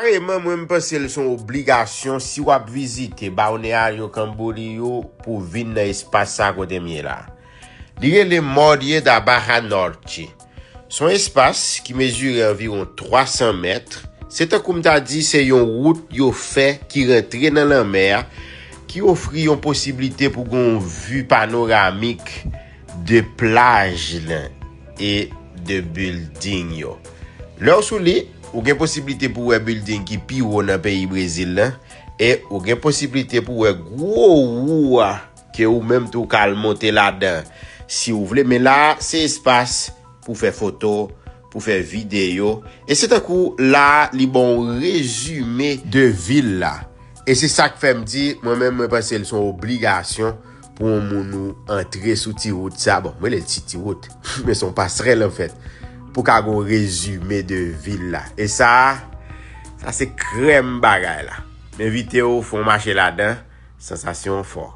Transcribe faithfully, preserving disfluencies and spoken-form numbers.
Kareman, mwen, m panse l se yon obligasyon si w ap vizite Balneário Camboriú pou w vin nan espas sa kote m ye la. Li rele Morro da Barra Norte. Se yon espas ki mezire anviwon twa san mèt. Se tankou m ta di se yon wout yo fè ki rantre nan lanmè a, ki ofri yon posiblite pou gen yon vi panoramik de plaj lan e de bilding yo. Lè w sou li, ou gen posiblite pou wè bilding ki pi wo nan peyi Brezil lan, e ou gen posiblite pou wè gwo wou a ke ou menm tou ka al monte ladan si w vle. Men la, se espas pou fè foto, pou fè videyo. E se tankou la, li ba w rezime de vil la. E se sa k fè m di, mwen menm, mwen panse l se yon obligasyon pou yon moun ou antre sou ti wout sa. Bon, mwen rele l ti, ti wout, men se yon pasrèl, anfèt, pou ka gen yon rezime de vil la. E sa, sa se krèm bagay la. M envite w fè yon mache ladan, sansasyon fò.